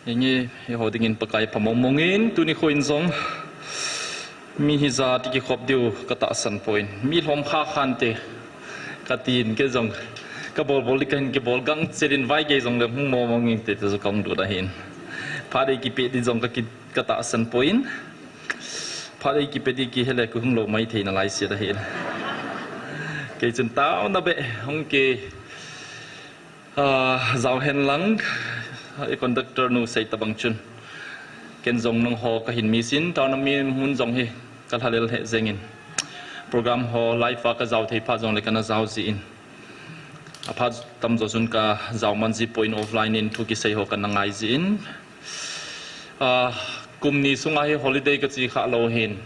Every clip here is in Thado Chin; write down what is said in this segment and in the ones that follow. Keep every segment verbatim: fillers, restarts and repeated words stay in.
Inge, eiho dingin Pakai pha mong mong in, tuni kho in jong mi hijat i kikhop diu katahsan poi. Mi lhom kha khante katin, kei jong kabol bol di kahin kibol, gangchel in vaigei jongle hung mong mong inte ti chu kahung lut ahin. Phat ei kipe di jong ka ki, katahsan poi. Phat ei kipe di kihele kahung lou maithei nalai set ahin. Kei chun taona beh hung ki Ah, jao hen lang, i conductor nu sei tabang chun. Ken jong nangho kahin miss in, taona mi mun jong hi kalhalel he jeng in. Program ho live a kajao thei pha jongle kana jao ji in. Aphat tamjo chun kajao man ji poi, offline in thu kisei ho kana ngai ji in. Ah, kum ni sunga hi holiday kachi kha lou hin.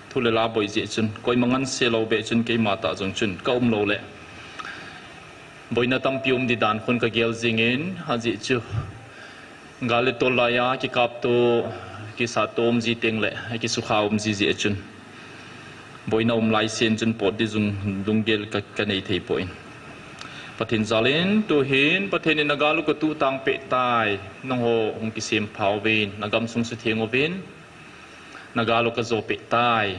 Thu le la boi jeh chun, koima nganse lou beh chun keima tah jong chun ka um lou le. Boina tampi um di dan khun kagel jing in, ajeh chu gal le tol laiya kikap to, kisa to um ji teng le, kisukha um ji jeh chun. Boina um lai sen chun pot di jong lunggel ka, kanei thei poi. Pathen jal in, tu hin, Pathen in nagal u katuh tang peh tai, nangho hung kisem pha uvin, nagam sung sutheng uvin. Nagal u kajo peh tai.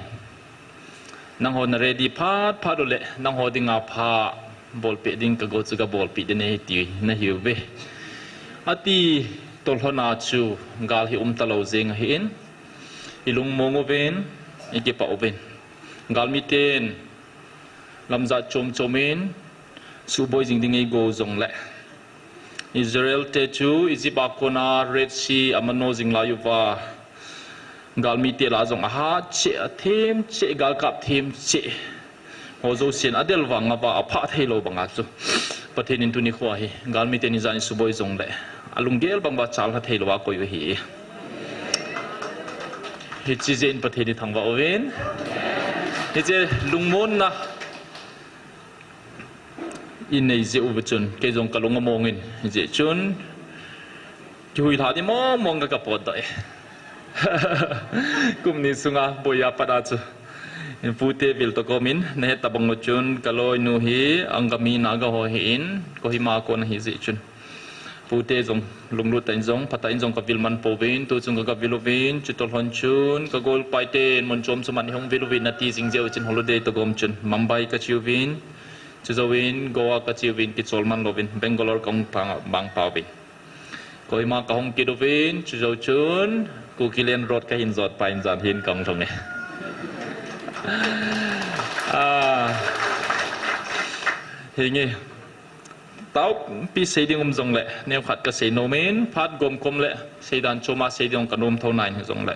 Nangho na ready phat phat u le, nangho dinga pha bolpeh ding kago chu kabolpeh ding ahi ti nahiuve. Ati tolhona chu gal hi um talou jeng ahin. I lungmong uvin, i kipah uvin. Galmi ten, lamjat chom chom in, suboi jing ding eigo jongle. Israel te chu Egypt a kona Red Sea amano jing lai uva. Galmi te lah jong ahat cheh, athem cheh, galkap them cheh. Ho jousen adel vang uva aphah thei lou banga chu. Pathen in tuni khoa hi, galmi te ni jan in suboi jongle. Alunggel bang uva chal kha thei lou a koi u ahi. Hiche jeh in Pathen i thangvah uvin. Hiche lungmonna i nei jeh uva chun, kei jong kalung among in, hijeh chun, kihuilha di mong mong ka kapot doh e. Kum ni sunga boiya pat a chu. Pute vil toh kom in, nahet tabang u chun, kaloinu hi, Angami Naga ho ahin, Kohima a kon ahi jeh chun. Pute jong, lunglut tah in jong, phatah in jong kavil man pouvin, tu chung ka, kavil uvin, chutoh lhon chun, kagolpai ten, mun chom chom a ihung vil uvin, nati jing jeh u chun holiday toh gom chun, Mumbai kache uvin, chujouvin, Goa kache uvin, kichol man louvin, Bangalore kahung pang, bang pa uvin. Kohima kahung kit uvin, chujou chun, Kukiland Road kahin jot pai in jan hin kahung lhung e. Ah, hinge. Taopi sei ding um jongle, neokhat kasei nom in, phat gom kom le, seidan chom a sei ding kanom thou nan hijongle.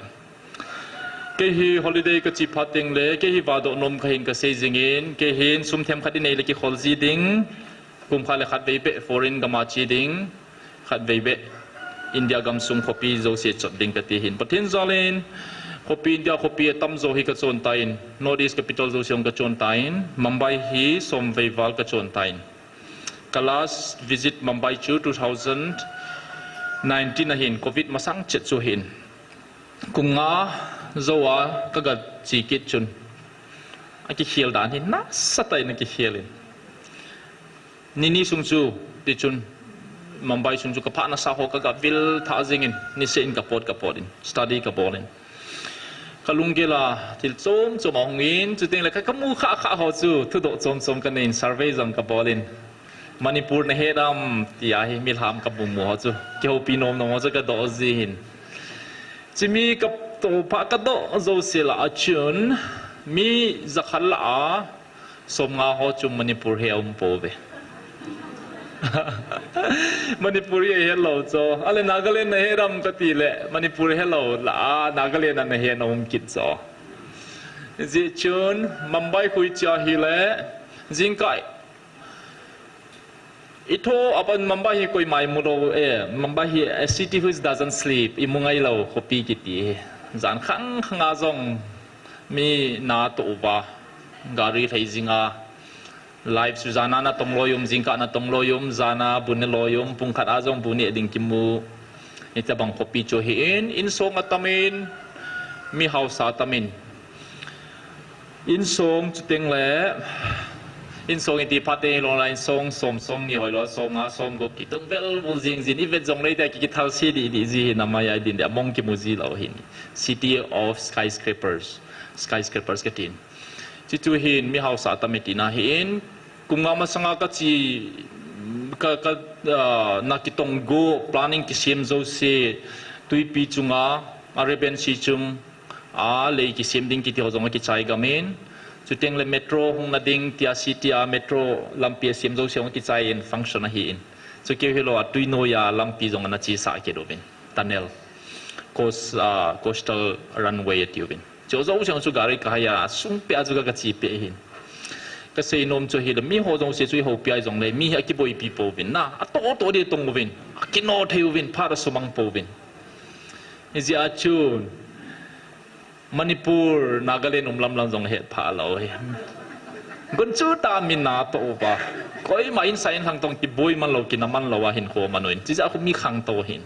Kei hi holiday kache phat teng le, kei hi vadoh nom kahin kasei jing in, kei hin sum themkhat inei le kikhol ji ding, kum khat le khatvei beh foreign gam a che ding, khatvei beh India gamsung khopi jouse chot ding kati hin. Pathen jal in, khopi India khopi atamjo hi kachon tan, North East capital jouse jong kachon tan, Mumbai hi somvei val kachon tan. Ka last visit Mumbai chu two thousand nineteen ahin, covid masang chet chu ahin. Kum nga jou a kaga che kit chun, akikhel dan hi nasatah in akikhel in. Ni ni sung chu, tichun, Mumbai sung chu kaphah nasa ho kaga vil thah jing in, niseh in kapot kapot in, study kabol in. Kalunggel a thil chom chom ahung in, chuteng le ka, kamu khah khah ho chu, thudoh chom chom kanei in, survey jong kabol in. Manipur nahet am, tia hi milham kamu mu ho chu, kihoupi nom nom ho chu kadoh ji hin. Chumi katoh pha kadoh jouse lah a chun, mi jakhat lah a, somnga ho chu Manipur hi aum pouve. Manipur hi ahet lou chu. Ale Nagaland nahet am kati le, Manipur helou lah a, Nagaland a nahet na um kit chu. Hijeh chun, Mumbai khu iche ahile, jingkah itho aban Mumbai hi koima imu lou, eh, Mumbai hi a city which doesn't sleep, imu ngai lou khopi kiti hi. Jan khang khang a jong mi natoh uva, gari lhai jing a, life chu jan a natong loi um, jingkah natong loi um, jan a bu ne loi um, pung khat a jong bu neh ding kimu. Hitabang khopi chu ahin, insong atam in, mi hausa atam in. Insong chuteng le, Insong iti phat teng ilou lai, insong som, som ni hoi lou, som nga, som gup kitung vel bul jing jin, ivet jong lei tia ki, kithal se di, di ji hin amai ai din de, among kimu ji lou hin. City of skyscrapers, skyscrapers katin. Chuchu hin mi hausa tam iti na hin, kum nga masanga kachi, ka, ka, ah, na kitong go, planning kisem jouse, tuipi chunga, Arabian Sea chung, a lei kisem ding kiti ho jong akichai gam in. Chuteng le metro hung na ding tia city a metro lampi asem jouse jong akichai in function ahi in. Chu keu hilou a tui noi a lampi jong ana chesah kit uvin. Tunnel. Coast, ah, coastal runway ati uvin. Chu jouse jong chu gari kahai a sung peh a chu ka, kache peh hin. Kasei nom chu ahile mi ho jouse chu ihoupi a jong le mi hi akiboipi pouvin na. Atoh toh di tong uvin. Akino thei uvin, phat asumang pouvin. Hijeh a chun Manipur, Nagaland um lam lang jong het pha lou hi. Gunchu ta mi na to uva. Koima insa inlhang tong kiboi man lou, kina man lou a hinkho man uvin. Chijeh a khu mi khangtou hin.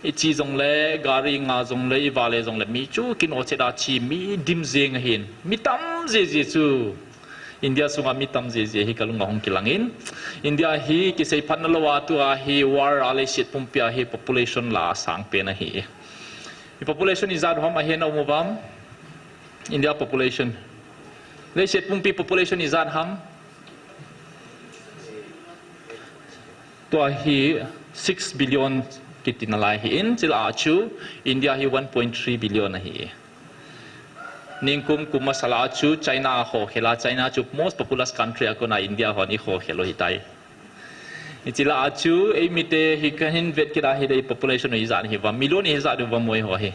Ichi jong le, gari nga jong le, iva le jong le, mi chu kino chet a chi, mi dim jeng ahin. Mi tam jiji chu. India sunga mi tam jiji hi kalung a hung kilang in. India hi kisei phat na lou a tua hi war a leiset pumpi a hi population la sang pen ahi. I population ijat ham ahe na um uvam? India population. Leiset pumpi population ijat ham? Tua hi six billion kiti nalai hi in, chila a chu India hi one point three billion ahi. Ningkum kum masa la a chu China a khokhel a, China chu most populous country a kona India hon i khokhel u hitai. Hichila a chu, ei mite hi kahin vet kit a hile population u ijat hi va, million ijat u va moi ho hi.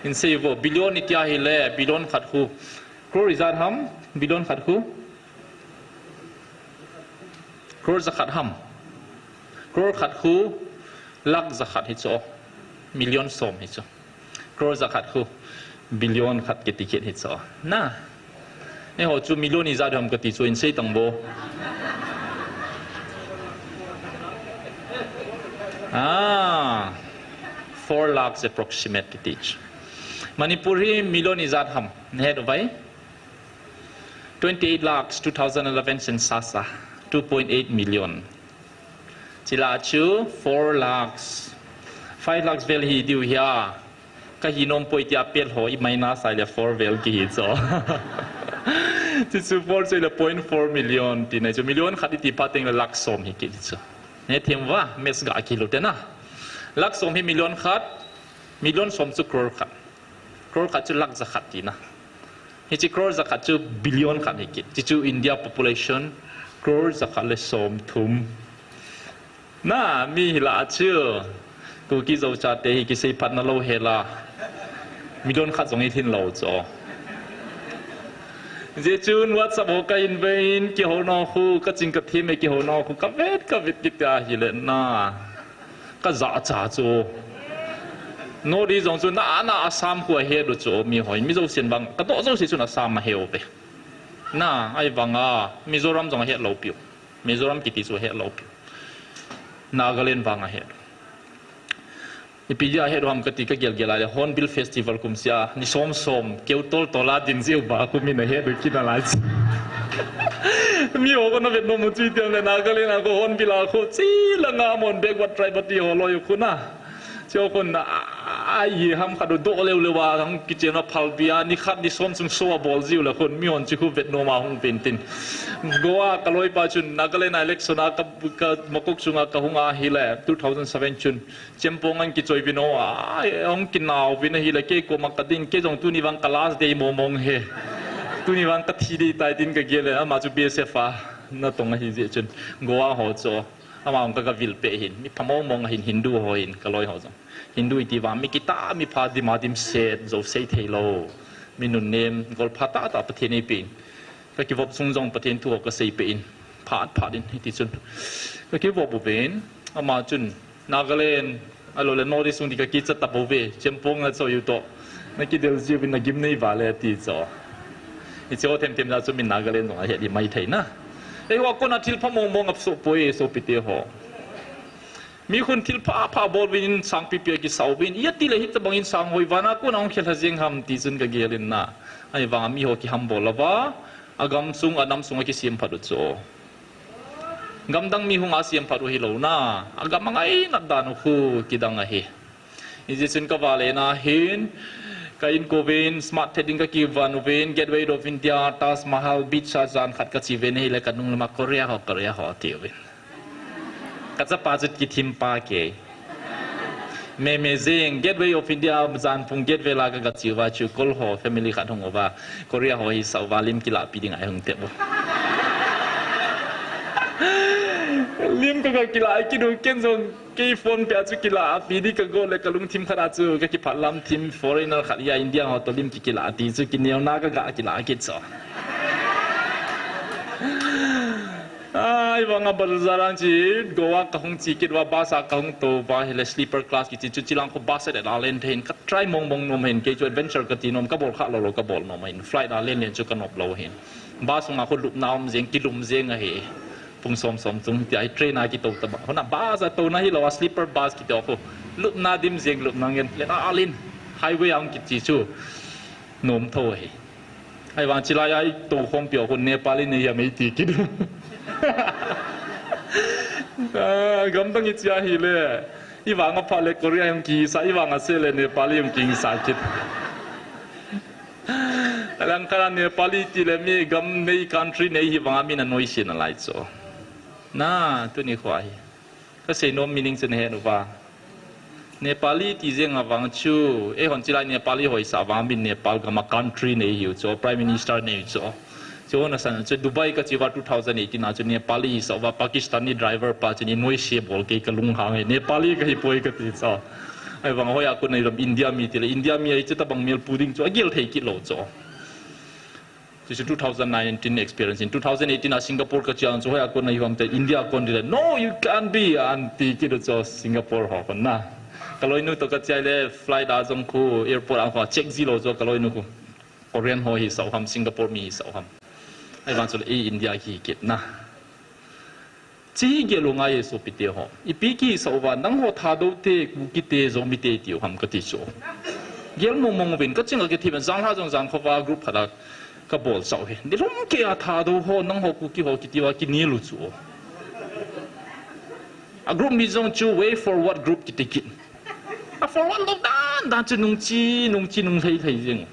Hin sei vo, billion iti a hile, billion khat khu. Crore ijat ham, billion khat khu. Crore jakhat ham. Crore khat khu, lakh jakhat hi chu. Million som hi chu. Crore jakhat khu billion khat kiti kit hi chu. Na. Eiho chu million ijat ham kati chu hin sei tang vo. Ah, four lakhs approximate kiti chu. Manipur hi million ijat ham. Nahet uvem? Twenty-eight lakhs, two thousand eleven census a, two point eight million. Chila chu four lakhs, five lakhs vel hi diu hia. Kahi nom poi tia pel ho i minus a le four vel kihi chu. Chuchu four chu le point four million ti na chu million khat iti phat teng le lakh som hi kiti chu. Hethem uva, maths ga kilu te na. Lakh som hi million khat, million som chu crore khat. Crore khat chu lakh jakhat tina. Hiche crore jakhat chu billion khat hi kit. Chuchu India population crore jakhat le som thum. Na, mi hila chu. Kuki Zo chate hi kisei phat na lou hela. Million khat jong hi thin lou chu. Jeh chun WhatsApp ho kahin ve in kihou nau khu, kaching kathem e kihou nau khu, kavet, kavet kiti a hile na. Kaja cha chu. North East jong chu na, na Assam khu ahe u chu mi hoi. Mi jousen vang, kadoh jouse chun Assam ahe uve. Na, ahivanga, Mizoram jong ahe lou piu. Mizoram kiti chu ahe lou piu. Nagaland vang ahe. Ipi dia ahe u ham kati kagel gel a le Hornbill Festival kum sia, ni som som, keu tol tol a din jiu ba khu min ahe u kina lai chu. Mi ho kona vet nom u chu itiam le Nagaland a khu Hornbill a khu chi langa mon backward tribe ati ho loi u khu na. Chu khun a, a, a, i ham khat u doh leu leu a, hung kichen a phalbi a, ni khat ni som chung show a bol jiu le khun, mi hon chi khu vet nom a hung ven tin. Goa ka loipa chun, Nagaland a election a ka, ka Mokokchung a ka hung a hile, two thousand seven chun, Chempong an kichoi vin o, a, hung kinau vin a hile, kei koma ka din, kei jong tuni vang ka last day mong mong he. Tuni vang ka thi ding tai tin ka gel le, ama chu B S F a, natong ahi jeh chun, Goa ho chu. Ama hung ka, ka vil peh hin, mi pha mong mong ahin Hindu ho hin, ka loi ho jong. Hindu iti vang, mi kitah, mi pha dim a dim set, jou sei thei lou. Mi nunnem, gol pha tah tah Pathen eipe in. Ka kivop sung jong Pathen thu ho ka sei peh in, phat phat in, hiti chun. Ka kivop uvin, ama chun, Nagaland, alou le North East sung di ka kicha ta bouve, Chempong na choi u toh. Na kidel jiu vin na gim nei vale ti chu. Hiche ho them them na chu min Nagaland jong ahe di mai thei na. Eiho a kona thil pha mong mong a soh poi, sopite ho. Mi khun thil pha pha bol uvin, insang pipi a kisah uvin, iti le hitabang insang hoi vana kona hung khel ha jeng ham ti chun ka gel in na. Ahivang a mi ho kihambol lou va, agam sung, anam sung a kisem phat u chu. Gamdang mi hung a sem phat u hilou na, agam a ngainat dan u khu kidang ahi. Hijeh chun ka vale na hin, ka inko uvin, smart thei ding ka kivan uvin, Gateway of India, Taj Mahal, beach a jan khat ka che uvin, ahile ka nung lam a Korea ho, Korea ho ti uvin. Ka chapa chu kithim pa kei. Me me jeng, Gateway of India, jan pung Gateway la ka ga che uva chu, Kol ho, family khat hung uva, Korea ho hisah uva, lim kilah pi ding a hung tep u. Lim ka ga kilah kit u, ken jong, kei phone peh a chu kilah pi di ka go le ka lungthim khat a chu ka kiphat lam thim foreigner khat hia India ho toh lim ki kilah ti chu kineo na ka ga kilah kit chu. Ahivang a bazar a chi Goa ka hung che kit uva bus a ka hung tou uva hile sleeper class kiti chu chilang khu bus a len thei in ka try mong mong nom hin kei chu adventure ka ti nom ka bol kha lou lou ka bol nom hin flight a len len chu ka nop lou hin bus sung a khu lupna um jeng kilum jeng ahi. Pung som som chung ti ahi train a kitou taba. Hona bus a touna hilou a sleeper bus kiti khu. Lupna dim jeng lupna ngen. Len a alin. Highway a hung kiche chu. Nom tho ahi. Ahivang chilai a i tou khompi a khu Nepali nei ham ei ti kit u. Ah, gamdang i che ahile. I vang a pha le Korea hung kisa, i vang a se le Nepali hung kisa kit. Alang khat a Nepali ti le mi gam nei country nei hi vang a mi na noise nalai chu. Na, tuni khu ahi. Ka sei nom meaning chu na he uva. Nepali ti jeng a vang chu, eihon chilai Nepali ho hisah vang a min Nepal gam a country nei hiu chu, Prime Minister nei chu. Chu na san chu Dubai ka che uva two thousand eighteen a chu Nepali hisah uva Pakistani driver pa chu ni noise bol kei ka lunghang e, Nepali ka hi poi ka ti chu. Ahivang hoi a kon a i lam India mi ti le, India mi ahi chu tabang mel pu ding chu, a gel thei kit lou chu. Chu chu two thousand nineteen experience in two thousand eighteen a Singapore ka che a chu hoi a kon a hi ham te India kon di le, "No, you can't be," an ti kit u chu Singapore ho kon na. Ka loinu toh ka che le flight a jong khu airport a khu check ji lou chu ka loinu khu. Korean ho hisah u ham, Singapore mi hisah u ham. Ahivang chu le, "Ei India hi kit na." Chi gel u ngai e sopite ho. Ipi kisah uva, nangho Thadou te, Kuki te, Zomi te tiu ham ka ti chu. Gel mong mong uvin, ka ching a kithim, janlha jong jan khova group khat a ka bol chau hi. Nilhum kei a Thadou ho, nangho Kuki ho kiti uva kinel u chu. A group mi jong chu way forward group kiti kit. A forward lou dan dan chu nung chi, nung chi, nung lhei lhei jeng.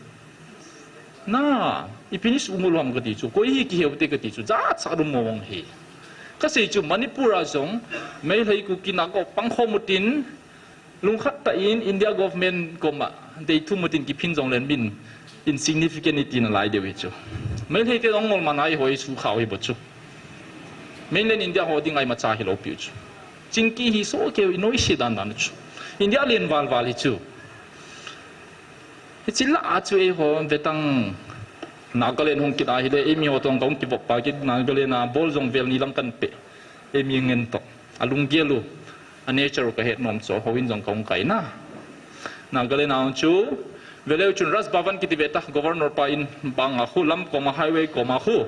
Na, ipi ni sumul ham ka ti chu, koi hi kihe u te ka ti chu, jachat um mong hi. Ka sei chu Manipur a jong, Meitei Kuki Naga pang khom u tin, lungkhat tah in India government koma, dei thum u tin kiphin jong len min, insignificant i ti nalai deu hi chu. Meitei te jong ngol man a i hoi su khau hi bo chu. Mainland India ho ding a imacha hilou piu chu. Chingki hi so keu i noise dan dan chu. India len val val hi chu. Hichi lah a chu eiho vetang Nagaland hung kit ahile, eimi ho toh ka hung kivop pa kit Nagaland a bol jong vel ni lang kan pe. Eimi ngen toh. A lunggel u, a nature u ka het nom chu, houin jong ka hung kai na. Nagaland a hung chu, veleu chun Raj Bhavan kiti ve ta, Governor pa in bang a khu, lam koma highway koma khu.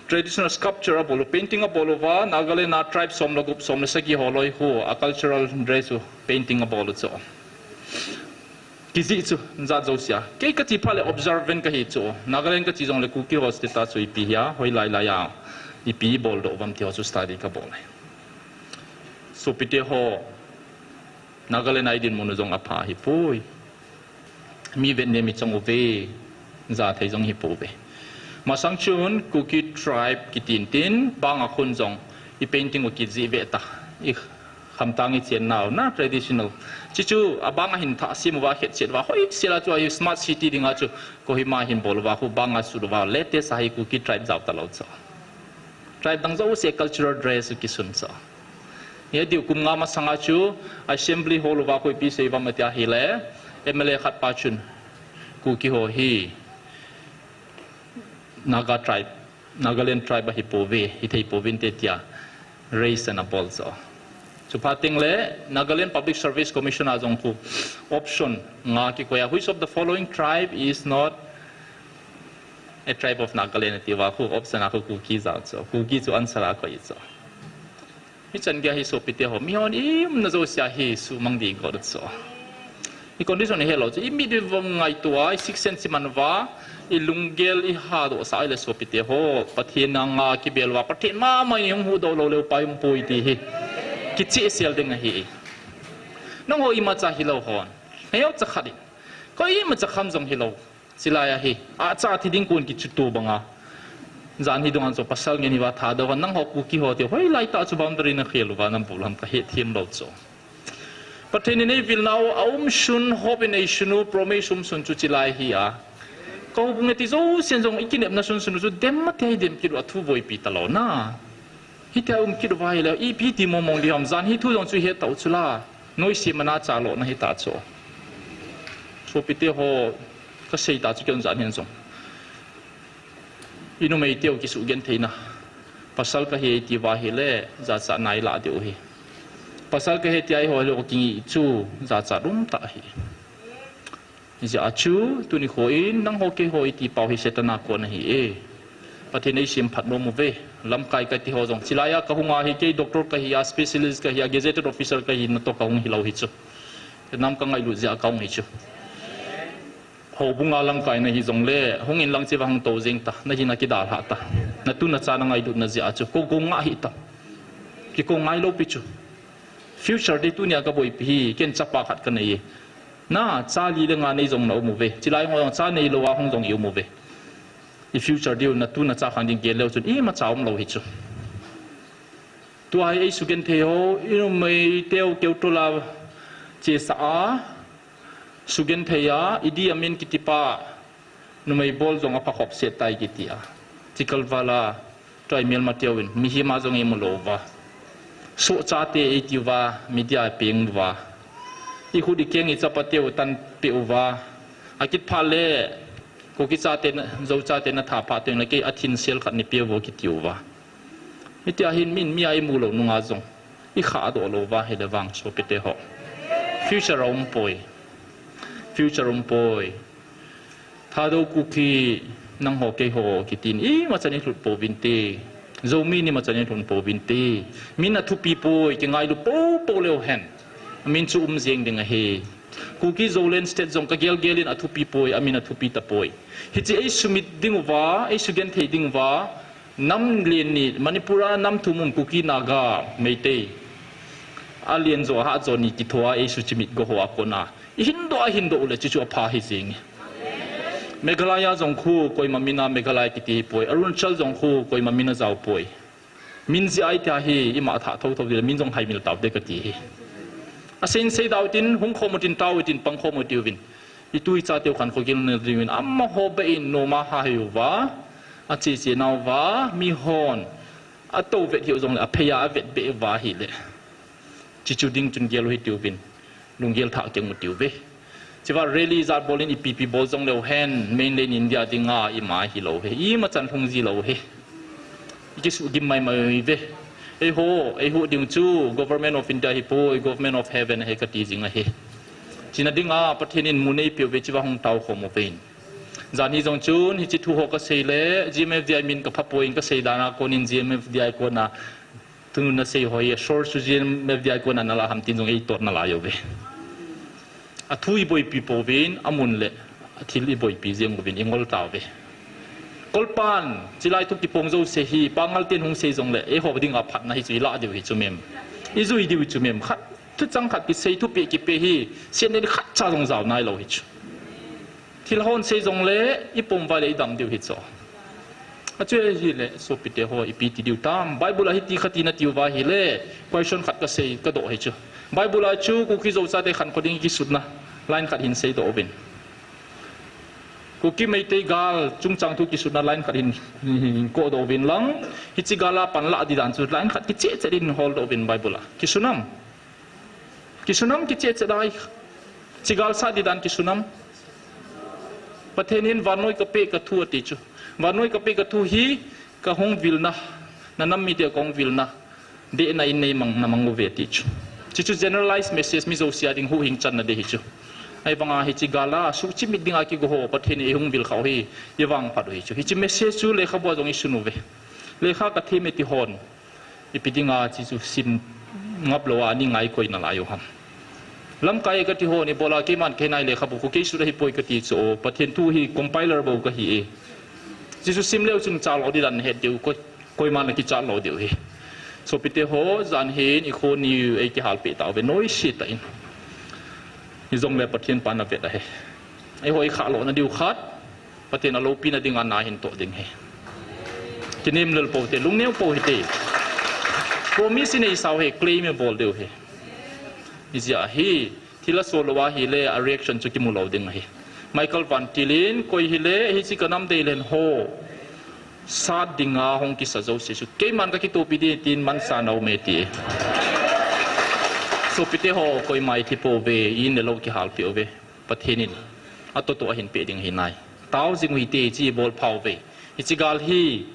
Traditional sculpture a bol u, painting a bol uva, Nagaland a tribe som le gup, som le sagi ho loi khu, a cultural dress u, painting a bol u chu. Kijih chu, jat jousea. Kei ka che phat le observant ka hi chu. Nagaland ka che jong le Kuki ho status chu ipi hia, hoilai lai a. Ipi bol doh uvam ti ho chu study ka bol e. Sopite ho, Nagaland a i dinmun u jong apha hi poi. Mi vet nem i chang uve. Ja thei jong hi pouve. Masang chun Kuki tribe kitin tin, bang a khun jong i painting u kijih ve ta. I khamtang i chen nau na traditional. Chi chu a bang a hin thah sim uva khet chet uva. Hoi sela chu a hi smart city ding a chu Kohima hin bol uva khu bang a sut uva latest a hi Kuki tribe jao ta lou chu. Tribe dang jouse cultural dress u kisun chu. Hi diu kum nga masang a chu assembly hall uva khu ipi sei uvam ati ahile M L A khat pa chun Kuki ho hi Naga tribe, Nagaland tribe ahi pouve, hithei pouvinte tia raise ana bol chu. Chuphat teng le Nagaland Public Service Commission a jong khu option nga kikoi a, which of the following tribe is not a tribe of Nagaland ati uva khu option a khu Kuki jao chu. Kuki chu answer a koi chu. Hichan geiya hi sopite ho, mihon i umna jousea hi sumang ding koi chu. I condition hi helou chu, i mit i vang ngaito a, i sixth sense i man uva, i lunggel i hadoh sah a ahile sopite ho, Pathen anga kibel uva, Pathen mama in hung huhdoh lou leh upai umpoi ti hi kichehsel ding ahi. Nangho imacha hilou hon, neocha khat in, koimacha kham jong hilou. Chulai a hi, acha thi ding kon kichuto banga. Jan hi dunga chu pasal ngen hiva Thadou hon, nangho Kuki ho te, hoilai tah chu boundary nakhel uva, nabol ham kahethem lou chu. Pathen in eivilnau, aumsun, hope in eisun u, promise umsun chu chulai hi a. Ka houbung e ti jousen jong i kinepna sunsun u chu dem mati a i dem kit u, athu boipi talou na. Hitia um kit uva ahile, ipi ti mongmong ding ham, jan hi thu jong chu ihet tau chula. Noise mana cha lona hita chu. Sopite ho, kasei ta chu keiin jan hin jong. I numeiteu kisugentheina. Pasal kahi eiti uva ahile, jachatna ilah diu ahi. Pasal kahi tia eiho le kingai chu, jachat umtah ahi. Hijeh a chu, tuni kho in, nangho keiho iti pau hi Satan a kon ahi e. Pathen in eisemphat nom uve. Lamkai kati ho jong. Chulai a kahung a hi kei doctor kahi a, specialist kahi a, gazetted officer kahi natoh kahung hilou hi chu. Nam kangailut jeh a kahung hi chu. Houbung a lamkai nahi jongle, hung in lang cheva hung tou jeng ta, nahina kidalhah ta. Natu nacha nangailutna jeh a chu. Ko, ko ngah hih ta. Kiko ngailou pi chu. Future ding tunia kaboipi hi, ken chapa khat kanei e. Na, cha li le nga nei jong naum uve. Chulai ho jong cha neilou a hung jong i um uve. I future diu natu nacha khang ding gel leu chun imacha umlou hi chu. Tua hi eisugenthei ho, i numeiteu keutol a chesa a, sugenthei a, Idi Amin kitipa, numei bol jong aphakhop set tai kiti a. Chikalvala, tua i melmateu in, mihem a jong imu lou uva. Sohchate eiti uva, media peng uva. I khut i keng i chapateu tanpeh uva. Akit phat le, Kuki chate, Zo chate natha phat teng le kei athinsel khat neipeh uvo kiti uva. Hitia hin min mi a imu lou nunga jong. I khahdoh lou uva ahile vang sopite ho. Future aumpoi. Future aumpoi. Thadou Kuki nangho keiho kitin imachan ilhut pouvinte. Zomi ni machan ilhut pouvinte. Min athupi poi, kingailu poupou leu hen. Min chu um jeng ding ahi. Kuki Zoland State jong kagelgel in athupi poi, amin athupi tapoi. Hiche eisumit ding uva, eisugenthei ding uva, nam len ni, Manipur a nam thum um Kuki Naga Meitei. Alen jo, ahah jo ni kithoa eisuchimit go hoa kona. Ihindoh, ahindoh uleh chuchu apha hi jenge. Meghalaya jong khu koima mina Meghalaya kiti hipoi. Arunachal jong khu koima mina jaopoi. Min jeh a itia hi ima athah thouthou dile min jong haimil taute kati hi. Aseinsei dautin, hungkhom utin, tautin, pangkhom utiuvin. Itu ichateu khankho gilna diuvin amaho beh in noma haiuva. Acheche nauva, mihon. Atou vet hiu jongle, apheiya avet beh uva ahile. Chuchu ding chun gel u hitiuvin. Lunggel thah keng utiuve. Chua rally jat bol in ipipi bol jongleu hen, mainland India dinga ima hilou hi. Imachan lhung jilou hi. Ikisuhgim maimai uve. Eiho, eihuh ding chu Government of India hipoi, Government of Heaven ahi kati jing ahi. Chuna dinga Pathen in mun eipeuve chua hung taokhom uvin. Jan hi jong chun, hiche thu ho kasei le, G M F D I min kaphapoi in kasei dan a konin G M F D I kona, tunu nasei ho hi, source chu G M F D I kona nalah ham tin jong eitot nalai uve. Athu iboipi pouvin, amun le, athil iboipi jeng uvin, ingol tauve. Kolpan, chulai thu kipong jouse hi, pangal ten hung sei jongle, eiho dinga phatna hi chu ilah diu hi chu mem. Ijui diu hi chu mem. Khat, thuchang khat kisei, thupeh kipeh hi, sen le khatcha jong jao nailou hi chu. Thil hon sei jongle, ipom uva le idam diu hi chu. Achu ahile, sopite ho, ipi ti diu tam. Bible a hiti khati natiuva ahile, question khat kasei, kadoh hi chu. Bible a chu, Kuki Zo chate khankho ding kisutna, line khat hin seidoh uvin. Kuki Meitei gal, chungchang thu kisutna line khat hin, hin, hin kohdoh uvin lang. Hiche gal a panlah di dan chu, line khat kichehcheh in holdoh uvin Bible a. Kisunam. Kisunam kichehcheh dai. Hiche gal sah di dan kisunam. Pathen in vannoi kapeh kathu ati chu. Vannoi kapeh kathu hi kahung vilna. Nanam mite kahung vilna. Dehna in neimang namang uve ati chu. Chuchu generalized message mi jousea ding huhhing channa ding hi chu. Ahivanga hiche gal a suhchimit dinga kigo ho Pathen in eihung vil khah u hi. Ivangphat u hi chu. Hiche message chu lekhabua jong isun uve. Lekha kathem e ti hon. Ipi dinga hiche chu sim ngap lou a, ani ngai koi nalai u ham. Lamkai kati ho ni bola keiman kei nai lekhabu khu kei sut ahipoi kati chu, Pathen thu hi compiler bou kahi e. Hiche chu sim leu chun chah lou di dan het diu koi, koiman akichat lou diu ahi. Sopite ho, jan hin i kho ni ei kihalpeh tauve, noise tah in. Hijongle Pathen pan avet ahi. Eiho i khah lou na diu khat, Pathen aloupina dinga na hin toh ding ahi. Kinem lel pou te, lungneo pou hite. Promise nei sao he, claim e bol diu he. Ijeh hi, thil asol lou ahile, a reaction chu kimu lou ding ahi. Michael Van Til in, koi hile, hiche ka nam dei len ho. Sat dinga hung kisa jouse chu. Keiman ka kitopi ding tin mansa nau me ti. Sopite ho, koima i thi pouve, in le lou kihalpeh uve. Pathen in atoh toh ahin peh ding ahi nai. Tao jing u hite, hiche bol phau ve. Hiche gal hi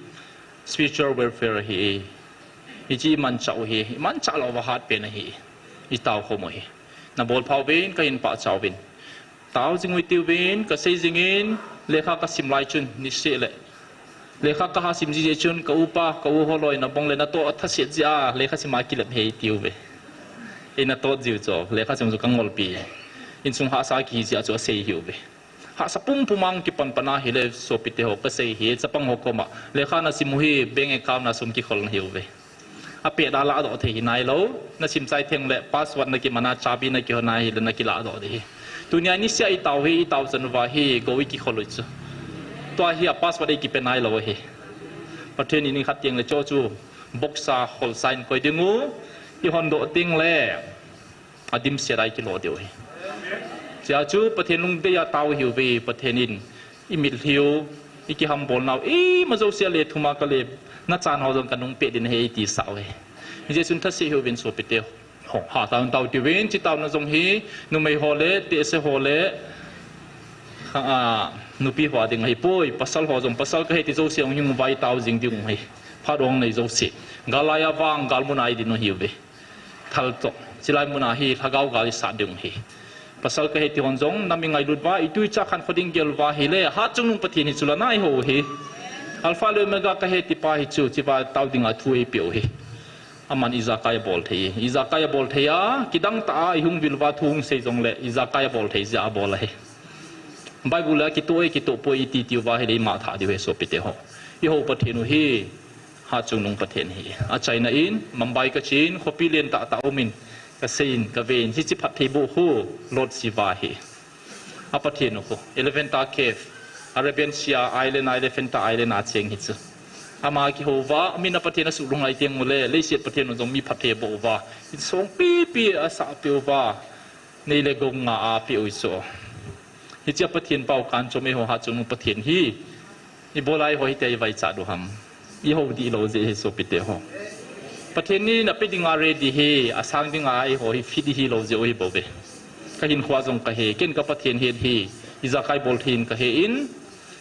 spiritual warfare ahi. Hiche i manchah u hi, i manchah lou uva hat pen ahi. I tao khom u hi. Na bol phau vin, ka hin pachat uvin. Tao jing u hite uvin, ka sei jingin, lekha ka sim lai chun, niseh le. Lekha ka ha sim ji jeh chun, ka upa, ka u holoi na bong le na toh a thaset jeh a, lekha sim a kilep hei tiu ve. Ei na toh jiu chu, lekha sim chu ka ngolpi. Insung hahsa kihi jeh a chu asei hiu ve. Hahsa pumpum a hung kipan pan ahile sopite ho ka sei hi, chapang ho koma. Lekha na sim u hi, bank account na sum kikhol na hiu ve. Apeh da ladoh thei hi nailou, na sim chai theng le password na kiman a chabi na kihon ahile na kiladoh ding hi. Tunia niseh a i tao hi, i tao chan uva hi, go i kikhol u chu. Tua hi a password ei kipe nailou hi. Pathen in i khat teng le cho chu, box a khol sign koi ding u, i hon doh teng le, adimset a i kilo diu hi. Chea chu Pathen lungdei a tao hiu ve, Pathen in i mitlhi u, i kihambol nau, ima jouse a le thum a ka le, na chan ho jong ka nung peh ding ahi ti sah u hi. Hijeh chun thase hiuvin sopite ho, hatah in tao tiuvin, hiche taona jong hi, numei ho le, tehse ho le, a, nupi ho a ding ahipoi, pasal ho jong, pasal kahi ti jouse jong hung vai tao jing ding u hi. Phat hung nei jouse. Gal lai a vang, gal mun a i ding u hiu ve. Thal toh. Chilai mun a hi, lhagao gal i sat ding u hi. Pasal kahi ti hon jong, nam i ngailut uva, i tu i cha khankho ding gel uva hile, Hatchungnung Pathen hi chu la nai ho hi. Alpha le Omega kahi ti pa hi chu, hichea tao dinga thu eipeh u hi. Aman ijakai abol thei, ijakai abol thei a, kidang tah a, i hung vil uva thu hung sei jongle, ijakai abol thei jeh a abol ahi. Bible le kitoh e, kitoh poi iti ti uva hile ima thah diu ahi sopite ho. I hou Pathen u hi, Hatchungnung Pathen hi. Achaina in, Mumbai ka chen, khopi len tah tah um in, ka sei in, ka ve in, hiche phatthei boh khu, Lord Shiva hi. A Pathen u khu, Elephanta Cave, Arabian Sea Island a, Elephanta Island a cheng hi chu. Ama kihou uva, min a Pathen asuh lunglhai teng ule, leiset Pathen u jong mi phatthei aboh uva, insung pipi asah peh uva, nei le gou nga apeh u chu. Hiche a Pathen pao kanchom eiho Hatchungnung Pathen hi, ibola eiho hitia i vaichat u ham. I hou dihlou jeh hi sopite ho. Pathen in ape dinga ready hi, asang dinga eiho hi fit i hilou jeh u hi bou ve. Ka hinkhoa jong kahe, ken ka Pathen het hi, ijakai bol thei in kahe in,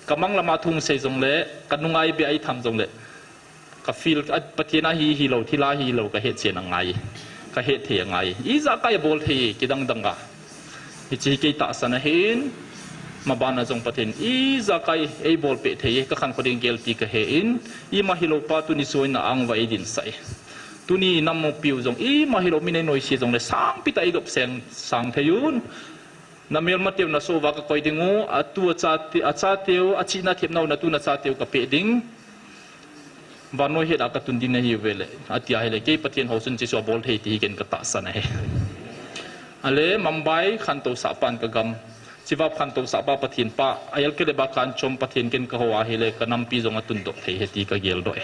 ka mang lama thu sei jongle, ka nunga ibe a i tham jongle, ka feel, a, Pathen a hi, hilou, thil a hilou, ka hetchen angai. Ka hetthei angai. Ijakai abol thei, kidang dang a. Hiche hi kei tahsan ahin, maban a jong Pathen ijakai eibolpeh thei, ka khankho ding gel ti kahe in, ima hilou pa tuni soina a vang uva eidinsah e. Tuni nam mipi u jong, ima hilou min einoise jongle, sangpi tah a eidop seng, sang thei un. Na melmateu nasoh uva kakoi ding u, atu achate, achateu, achihna thepnau natu nachateu kapeh ding. Vannoi het a katun ding nahiuve le, atia hile, kei Pathen hou chun hiche chu abol thei ti hi ken katahsan ahi. Ale, Mumbai khantousah pan kagam. Hichea khantousah pa Pathen pa, a L K le ba kanchom Pathen ken kahou ahile, kanampi jong atundoh thei ahi ti kageldoh e.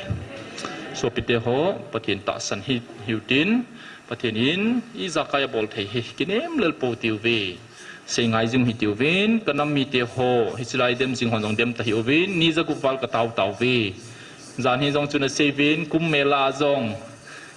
Sopite ho, Pathen tahsan hi, hiu tin, Pathen in ijakai abol thei hi, kinem lel pou tiuve. Sei ngai jing u hitiuvin, kanam mite ho, hiche lai dem jing hon jong dem tahih uvin, ni jagup val katao taove. Jan hi jong chun aseiuvin, Kumbh Mela jong,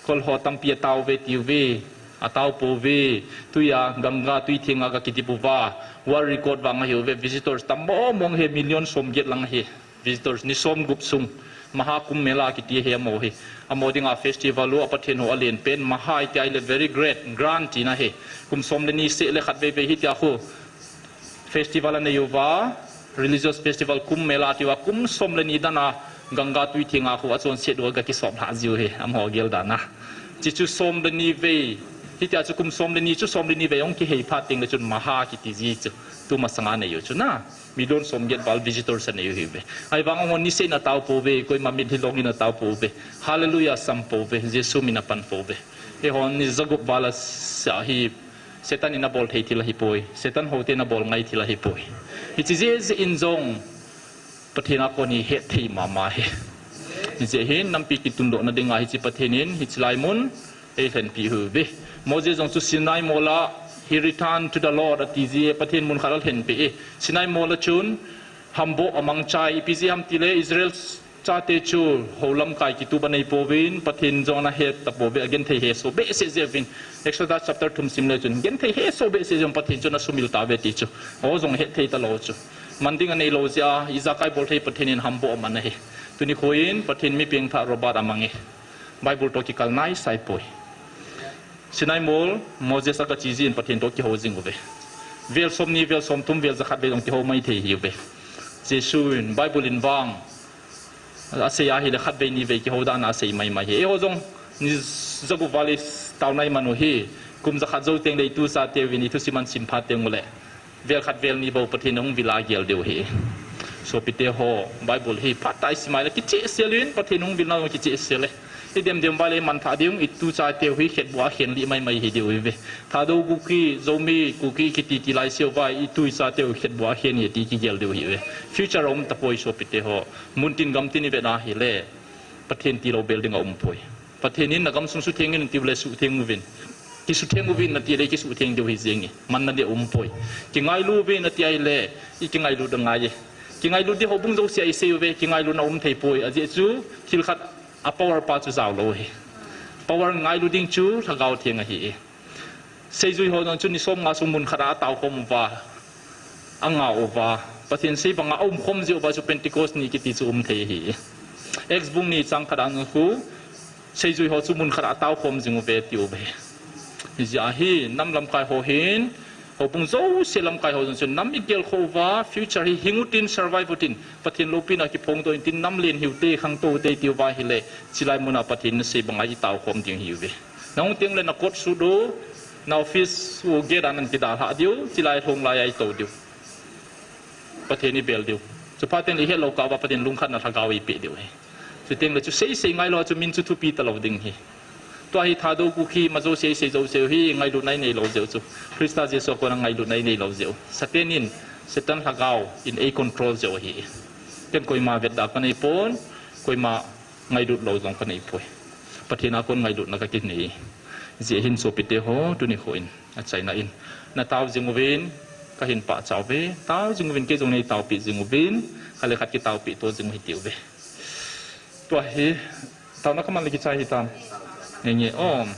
kol ho tampi ataouve tiuve, ataopouve, tuia Ganga tui thenga kakidip uva, world record vang ahiuve, visitors tam mong mong ahi, million som get lang ahi. Visitors ni som gup sung, Maha Kumbh Mela kiti ahi amaho hi. Amaho dinga festival u, a Pathen ho alen pen, Maha iti ahile very great, grand tina ahi. Kum som le ni seh le khatvei vei hitia khu festival anei uva, religious festival Kumbh Mela tiuva, kum som le ni dana Ganga tui thenga khu achonset uva ga kisop lhah jiu hi, amaho gel dan a. Hichu som le ni vei, hitia chu kum som le ni chu som le ni vei hung kihei phat teng le chun maha kiti ji chu. Tu masanga nei u chu na. Million somget val visitors anei u hiuve. Ahivang amaho niseh in atao pouve, koima mitlhi long in atao pouve. Hallelujah sam pouve, Jesu min apan pouve. Eihon ni jagup val a sa hi, Satan in abol thei thil ahipoi. Satan hote in abol ngai thil ahipoi. Hiche jeh jeh in jong, Pathen a kon hi hetthei mama hi. Hijeh hin nampi kitundohna dinga hiche Pathen in hiche lai mun eilhenpi uve. Moses jong chu Sinai mol a, he returned to the Lord ati jeh, Pathen mun khat alhenpi e. Sinai mol a chun hamboh amang chai, ipi jeh ham tile Israel chate chu hou lamkai kitup anei pouvin, Pathen jong ana het tapouve, agenthei hesoh behseh jeh uvin. Exodus chapter thum sim le chun, genthei hesoh behseh jeh uvin Pathen chun asumil tauve ti chu. O jong hetthei talou chu. Man ding aneilou jeh a, ijakai bolthei Pathen in hamboh aman ahi. Tuni kho in Pathen mi pengthah Robert amang e. Bible toh kikal naisai poi. Sinai mol, Moses aga che jeh in Pathen toh kihou jing uve. Vel somni, vel somthum, vel jakhat vei jong kihou maithei hiuve. Jesu in Bible in vang asei ahile khatvei nivei kihou dan a asei maimai hi. Eiho jong ni jagup val itao nai man u hi, kum jakhat jou teng le itu chateuvin ithusim ahin sim phat teng ule, vel khat vel ni bou Pathen in ahung vil a agel diu ahi. Sopite ho, Bible hi phatah a isim a ile kichehsel in, Pathen hung vilna jong kichehsel e. Idem dem uva le imanthah diu, itu chateu hi khetbuh a khenlih maimai hidiu ahiuve. Thadou Kuki, Zomi, Kuki kiti ti laiseuva, itu ichateu khetbuh a khen hi ti kigel diu ahiuve. Future aum tapoi sopite ho. Muntin gamtin ivet ahile, Pathen tilou bel ding aumpoi. Pathen in nagamsung sutheng in atiule sutheng uvin. Kisutheng uvin natile kisutheng diu ahi jenge. Manna ding aumpoi. Kingailu uvin ati ahile, ikingailut angai e. Kingailut ding houbung jouse a isei uve, kingailutna aumthei poi. Ajeh chu, thil khat a power pa chu jaolou ahi. Power ngailu ding chu Lhagao Theng ahi e. Seijui ho jong chu ni somnga sung mun khat a ataokhom uva, angah uva, Pathen sei banga aumkhom jeh uva chu Pentecost ni kiti chu umthei ahi. Acts bung ni chang khat a jong khu, seijui ho chu mun khat a ataokhom jing uve atiuve. Hijeh a hi nam lamkai ho hin, houbung jouse lamkai ho jong chun nam igelkhoh uva, future hi hing utin, survive utin, Pathen loupina kiphongdoh intin, nam len hiute, khangtou ute itiuva ahile, chulai muna Pathen in asei banga itaokhom ding ahiuve. Nahung teng le na coat suit u, na office u gate a nakidalhah diu, chulai lhong lai a itou diu. Pathen ibel diu. Chuphat teng le ihetlou kah uva Pathen lungkhatna Lhagao eipeh diu ahi. Chuteng le chu seisei ngailou a chu min chu thupi talou ding ahi. Tua hi Thadou Kuki ma jouse isei jouseu hi ngailutna ineilou jeh u chu, Christa Jesu a kona ngailutna ineilou jeh u. Satan in, Satan Lhagao in eicontrol jeh u ahi. Ken koima vetda kaneipon, koima ngailut lou jong kaneipoi. Pathen a kon ngailutna kakinei. Hijeh hin sopite ho, tuni kho in, achaina in, natao jing uvin, kahin pachat uve. Tao jing uvin, kei jong neitaopeh jing uvin, khat le khat kitaopeh to jing u hitiuve. Tua hi, taona kaman le kichai hitam. Nge nge, om.